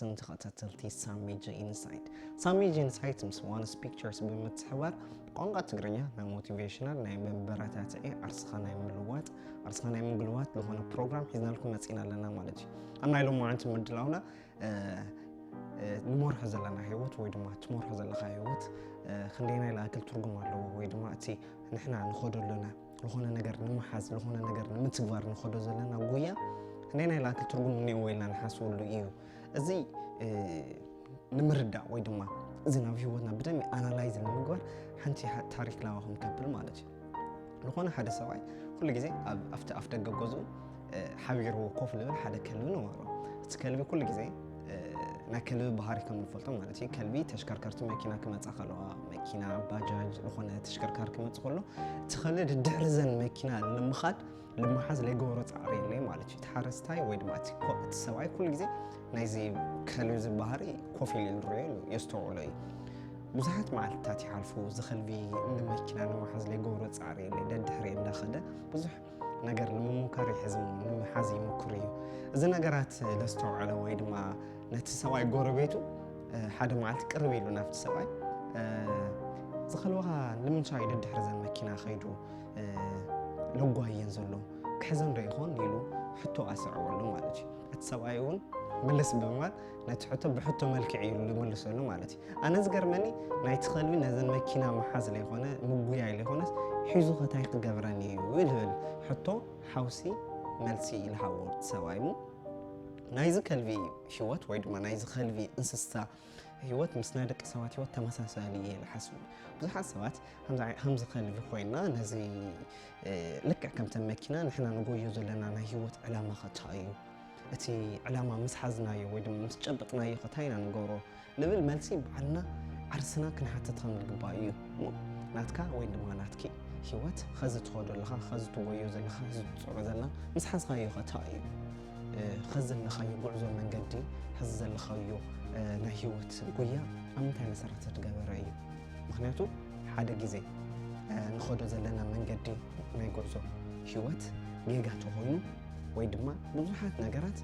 ንተኸታተልቲ ሳሚ ጀ ኢንሳይት። ሳሚ ጀ ኢንሳይት ምስ ዋንስ ፒክቸርስ ብምትሕባር ቋንቋ ትግርኛ ናይ ሞቲቬሽናል፣ ናይ መበረታትዒ፣ ዓርስኻ ናይ ምልዋጥ፣ ዓርስኻ ናይ ምግልዋጥ ዝኾነ ፕሮግራም ሒዝናልኩም መፂና ኣለና ማለት እዩ። ኣብ ናይ ሎማዓንቲ ምድላውና ንመርሖ ዘለና ህይወት ወይ ድማ ትመርሖ ዘለኻ ህይወት ክንደይናይ ለኣክል ትርጉም ኣለዎ ወይ ድማ እቲ ንሕና ንኸዶ ኣለና ዝኾነ ነገር ንምሓዝ ዝኾነ ነገር ንምትግባር ንኸዶ ዘለና ጉያ ክንደይናይ ለኣክል ትርጉም እኒኦ ኢልና ንሓስበሉ እዩ። እዚ ንምርዳእ ወይ ድማ እዚ ናብ ህይወትና ብደሚ ኣናላይዝ ንምግባር ሓንቲ ታሪክ ላባኹም ከብል ማለት እዩ። ዝኾነ ሓደ ሰብኣይ ኩሉ ግዜ ኣብቲ ኣፍ ደገ ገዝኡ ሓቢርዎ ኮፍ ልብል ሓደ ከልቢ ነበሮ። እቲ ከልቢ ኩሉ ግዜ ናይ ከልቢ ባህሪ ከም ንፈልጦ ማለት እዩ። ከልቢ ተሽከርከርቲ መኪና ክመፃ ከለዋ፣ መኪና፣ ባጃጅ፣ ዝኾነ ተሽከርካሪ ክመፅ ከሎ እቲ ከልቢ ድድሕሪ ዘን መኪና ንምኻድ ልምሓዝ ለይገበሮ ፃዕሪ የለይ ማለት እዩ። እቲ ሓረስታይ ወይ ድማ እቲ ሰብኣይ ኩሉ ግዜ ናይዚ ከልቢ ዝበሃሪ ኮፍ ኢሉ ዝረዮ የስተውዕሎ እዩ። ብዙሓት መዓልትታት ይሓልፉ። እዚ ከልቢ ንመኪና ንምሓዝ ለይገበሮ ፃዕሪ የለይ። ደድሕሪ እንዳኸደ ብዙሕ ነገር ንምምካር ይሕዝም ንምሓዝ ይምክር እዩ። እዚ ነገራት ለስተውዕለ ወይ ድማ ነቲ ሰብኣይ ጎረቤቱ ሓደ መዓልቲ ቅርብ ኢሉ ናብቲ ሰብኣይ ዝኸልበኻ ንምንታይ ደድሕሪ ዘን መኪና ከይዱ ለጓየን ዘሎ ክሕዘን ዶ ይኾን ኢሉ ሕቶ ኣስዕወሉ ማለት እዩ። እቲ ሰብኣይ እውን ምልስ ብምባል ነቲ ሕቶ ብሕቶ መልክዕ ኢሉ ዝምልሰሉ ማለት እዩ። ኣነ ዝገርመኒ ናይቲ ከልቢ ነዘን መኪና መሓዝ ለይኮነ ምጉያይ ለይኮነስ ሒዙ ከታይ ክገብረን እዩ ዝብል ሕቶ ሓውሲ መልሲ ኢልሃዎ ሰብኣይ ሞ ናይዚ ከልቢ ህይወት ወይ ድማ ናይዚ ከልቢ እንስሳ ህይወት ምስ ናይ ደቂ ሰባት ህይወት ተመሳሳሊ እየ ዝሓስቡ። ብዙሓት ሰባት ከምዚ ከልቢ ኮይና ነዚ ልክዕ ከምተ መኪና ንሕና ንጎዮ ዘለና ናይ ህይወት ዕላማ ከታ እዩ። እቲ ዕላማ ምስ ሓዝናዮ ወይ ድማ ምስ ጨበጥናዮ ከታ ኢና ንገብሮ ልብል መልሲ ባዕልና ዓርስና ክንሓትት ከም ዝግባእ እዩ። ናትካ ወይ ድማ ናትኪ ህይወት ኸዚ ትኸዶ ኣለኻ፣ ኸዚ ትጎዮ ዘለኻ፣ ኸዚ ትፅዕሮ ዘላ ምስ ሓዝካዮ ኸታ እዩ። ኸዚ ዘለኻዮ ጉዕዞ መንገዲ፣ ኸዚ ዘለኻዮ ናይ ህይወት ጉያ ኣብ ምንታይ መሰረት ዝገበረ እዩ? ምክንያቱ ሓደ ግዜ ንኸዶ ዘለና መንገዲ ናይ ጉዕዞ ህይወት ጌጋ ተኾይኑ ወይ ድማ ብዙሓት ነገራት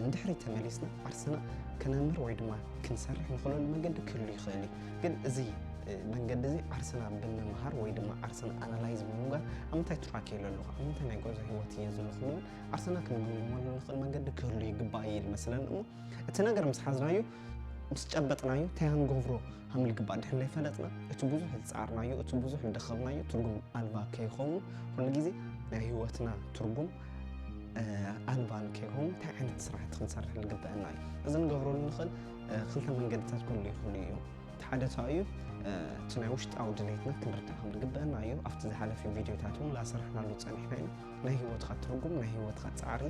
ንድሕሪ ተመሊስና ዓርስና ክነምር ወይ ድማ ክንሰርሕ ንኽእለሉ መንገዲ ክህሉ ይኽእል እዩ። ግን እዚ መንገዲ እዚ ዓርስና ብምምሃር ወይ ድማ ዓርስና ኣናላይዝ ብምግባር ኣብ ምንታይ ትራክ እየ ዘለኹ፣ ኣብ ምንታይ ናይ ጉዕዞ ህይወት እየ ዘለኹ ንብል ዓርስና ክንግምግመሉ ንኽእል መንገዲ ክህሉ ይግባእ እዩ ዝመስለኒ እሞ እቲ ነገር ምስ ሓዝናዮ ምስ ጨበጥናዮ እንታይ ክንገብሮ ከም ዝግባእ ድሕር ዘይፈለጥና እቲ ብዙሕ ዝፃዕርናዮ እቲ ብዙሕ ዝደኸምናዮ ትርጉም ኣልባ ከይኸውን ኩሉ ግዜ ናይ ህይወትና ትርጉም ኣልባ ንከይኸውን እንታይ ዓይነት ስራሕቲ ክንሰርሕ ዝግበአና እዩ። እዚ ንገብረሉ ንኽእል ክልተ መንገድታት ክህሉ ይኽእሉ እዮም። እቲ ሓደ እንታይ እዩ እቲ ናይ ውሽጣዊ ድሌትና ክንርዳእ ከም ዝግበአና እዩ። ኣብቲ ዝሓለፈ ቪድዮታት እውን ላሰራሕናሉ ፀኒሕና ኢና። ናይ ህይወትካ ትርጉም ናይ ህይወትካ ፃዕሪ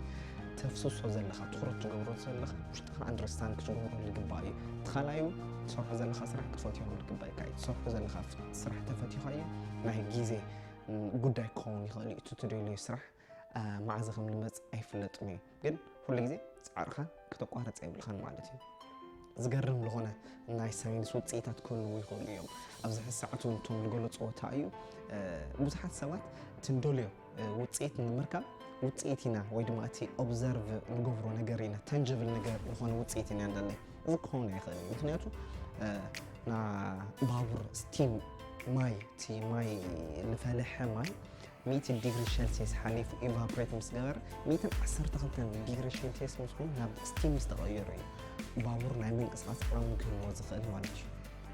ተፍስሶ ዘለካ ትኩረት ትገብሮ ዘለካ ውሽጥካ ኣንደርስታንድ ክትገብሮ ዝግባእ እዩ። እቲ ካልኣይ እውን ትሰርሖ ዘለካ ስራሕ ክትፈትዮ ከም ዝግበእካ እዩ። ትሰርሖ ዘለካ ስራሕ ተፈቲኻዮ ናይ ግዜ ጉዳይ ክኸውን ይኽእል እዩ። እቲ ትደልዮ ስራሕ መዓዘ ከም ዝመፅእ ኣይፍለጥን እዩ። ግን ኩሉ ግዜ ፃዕርካ ክተቋርፅ የብልካን ማለት እዩ። ዝገርም ዝኾነ ናይ ሳይንስ ውፅኢታት ክህልዉ ይኽእሉ እዮም። ኣብዚ ሕዚ ሰዓት እውን እቶም ዝገለፅዎ እንታይ እዩ ብዙሓት ሰባት እቲ ንደልዮ ውፅኢት ንምርካብ ውፅኢት ኢና ወይ ድማ እቲ ኦብዘርቭ ንገብሮ ነገር ኢና ተንጅብል ነገር ዝኾነ ውፅኢት ኢና ንደሊ። እዚ ክኸውን ኣይኽእል እዩ። ምክንያቱ ና ባቡር ስቲም ማይ እቲ ማይ ዝፈለሐ ማይ ሚእቲ ዲግሪ ሸልሲየስ ሓሊፉ ኢቫፖሬት ምስ ገበረ ሚእትን ዓሰርተ ክልተን ዲግሪ ሸልሲየስ ምስ ኮይኑ ናብ ስቲም ዝተቐየሩ እዩ። ባቡር ናይ ምንቅስቃስ ዓቕሚ ክህልዎ ዝኽእል ማለት እዩ።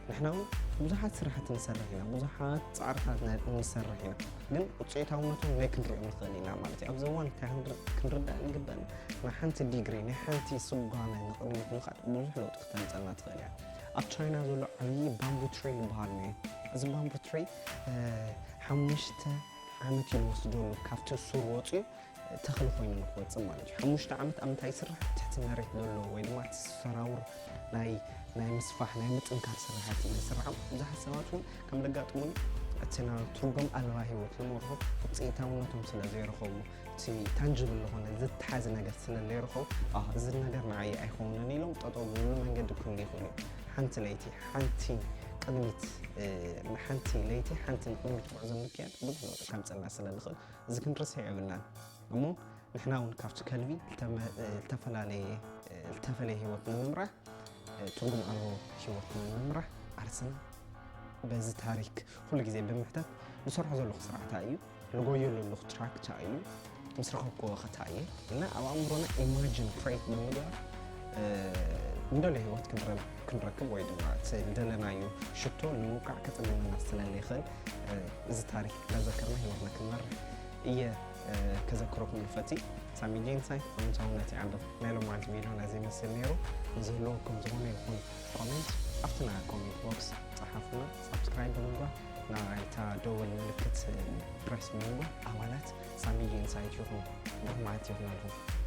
ንሕና እውን ብዙሓት ስራሕቲ ንሰርሕ ኢና፣ ብዙሓት ፃዕርታት ንሰርሕ ኢና፣ ግን ውፅኢታውነቶም ናይ ክንሪኦ ንኽእል ኢና ማለት እዩ። ኣብዚ እዋን እንታይ ክንርዳእ ንግበአና ናይ ሓንቲ ዲግሪ ናይ ሓንቲ ስጓመ ንቕድሚት ምኻድ ብዙሕ ለውጢ ክተምፀልና ትኽእል እያ። ኣብ ቻይና ዘሎ ዓብዪ ባምቡ ትሬ ዝበሃል እዩ። እዚ ባምቡ ትሬ ሓሙሽተ ዓመት እዩ ዝወስደሉ ካብቲ ሱር ወፂኡ ተኽሊ ኮይኑ ንክወፅእ ማለት እዩ። ሓሙሽተ ዓመት ኣብ ምንታይ ይስራሕ? ትሕቲ መሬት ዘሎ ወይ ድማ እቲ ሰራውር ናይ ናይ ምስፋሕ ናይ ምጥንካር ስራሕቲ ናይ ስርሖም ብዙሓት ሰባት እውን ከም ዘጋጥሙን እቲ ናብ ትርጉም ኣልባ ህይወት ዝመርሑ ውፅኢታውነቶም ስለ ዘይረኸቡ እቲ ታንጅብል ዝኾነ ዝተሓዘ ነገር ስለ ዘይረኸቡ እዚ ነገር ንዓይ ኣይኸውንን ኢሎም ጠጠው ዝብሉ መንገዲ ክህሉ ይኽእሉ። ሓንቲ ለይቲ ሓንቲ ቅድሚት ሓንቲ ለይቲ ሓንቲ ንቅድሚት ጉዕዞ ምክያድ ብዙሕ ለውጢ ከምፀልና ስለ ዝኽእል እዚ ክንርስዕ የብልናን። እሞ ንሕና እውን ካብቲ ከልቢ ዝተመ- ዝተፈላለየ ዝተፈለየ ህይወት ንምምራሕ ትርጉም ኣልቦ ህይወት ንምምራሕ ዓርስና በዚ ታሪክ ኩሉ ግዜ ብምሕታት ዝሰርሖ ዘለኹ ስራሕ እንታይ እዩ፣ ልጎዮ ዘለኹ ትራክ እንታይ እዩ፣ ምስ ረኸብክዎ ኸ እንታይ እየ እና ኣብ ኣእምሮና ኢማጂን ክሬት ብምግባር ንደልዮ ህይወት ክንረክብ ወይ ድማ እቲ ዝደለናዮ ሽቶ ንምውቃዕ ከፅልለና ስለለ ይኽእል። እዚ ታሪክ እንዳዘከርና ህይወትና ክንመርሕ እየ ከዘክረኩም ንፈቲ። ሳሚ ጄንሳይ ኣውንታውነት ይዓንዶ ናይ ሎማዓንቲ ቪድዮ ነዚ ይመስል ነይሩ። ንዝህልወኩም ዝኾነ ይኹን ኮሜንት ኣብቲ ናይ ኮሜንት ቦክስ ጸሓፉና። ሳብስክራይብ ብምግባር ናይታ ደወል ምልክት ፕረስ ብምግባር ኣባላት ሳሚ ጄንሳይት ይኹን። ብሩኽ መዓልቲ ይኹነልኩም።